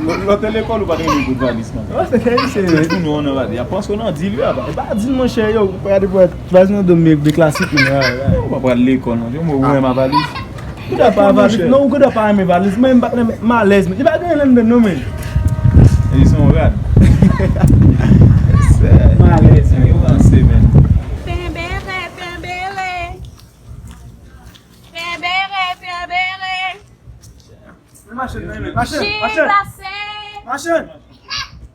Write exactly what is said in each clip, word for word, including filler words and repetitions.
Lè w te lekòl, ou pa t renmen bout valiz kanmenm. Ou se te se. Tout moun nan valiz. Y ap panse w nan dil, wi, apa. E pa dil, monchè, yo. Gade pou valiz nan do m, men de klasik, men. Ou pa pral lekòl, non. Yo, mwen, renmen valiz. Ou ta pa valiz. Non, ou ta pa renmen valiz. Mwen, m pa renmen, m alèz, men. Li pa gen anyen anndan, non, men. E se yon rad. M alèz, men. Yo, ranse, men. Pembere, pembere. Pembere, pembere. Men machann nan, men. Machann, Jus machann. Glase. Machann.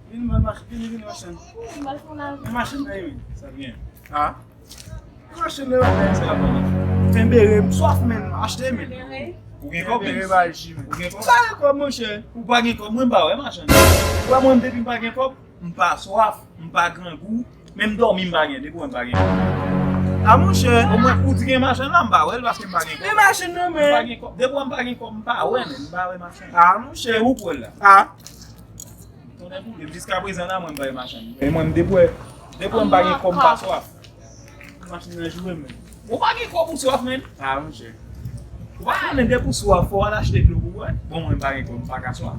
Vin, man, machann. Vin, vin, machann. Mal fon la. Men machann nan, men. Sa byen. Ah. Machann nan, men. Sa bon. Pembere, m swaf, men. Achte, men. Pembere. Ou gen kòb, Pembere, men? ba, ji, men. Ou gen kòb? Sa gen kòb, monchè. Ou pa gen kòb, mwen, m pa wè, machann. Ou wè mwen, depi m pa gen kòb, m pa swaf, m pa grangou, menm dòmi m pa gen, depi wè m pa gen kòb. Ah, monchè. Omwen, ou di gen machann la, m pa wè l paske m pa gen kòb. Men machann nan, M pa men. Gen kòb. Depi wè m pa gen kòb, m pa wè, men m pa wè machann. Ah, monchè. E ou k wè l la? Ah. Tonnè boule, jiska prezan la, mwen, m pa wè machann. E mwen, depi wè, depi wè m pa gen kòb, m pa swaf. Machann nan joure, men. Ou pa gen kòb, ou swaf, men. Ah, monchè. Ou pa konnen depi w swaf, fò w al achte dlo pou w bwè. Bon, mwen, m pa gen kòb, m pa ka swaf.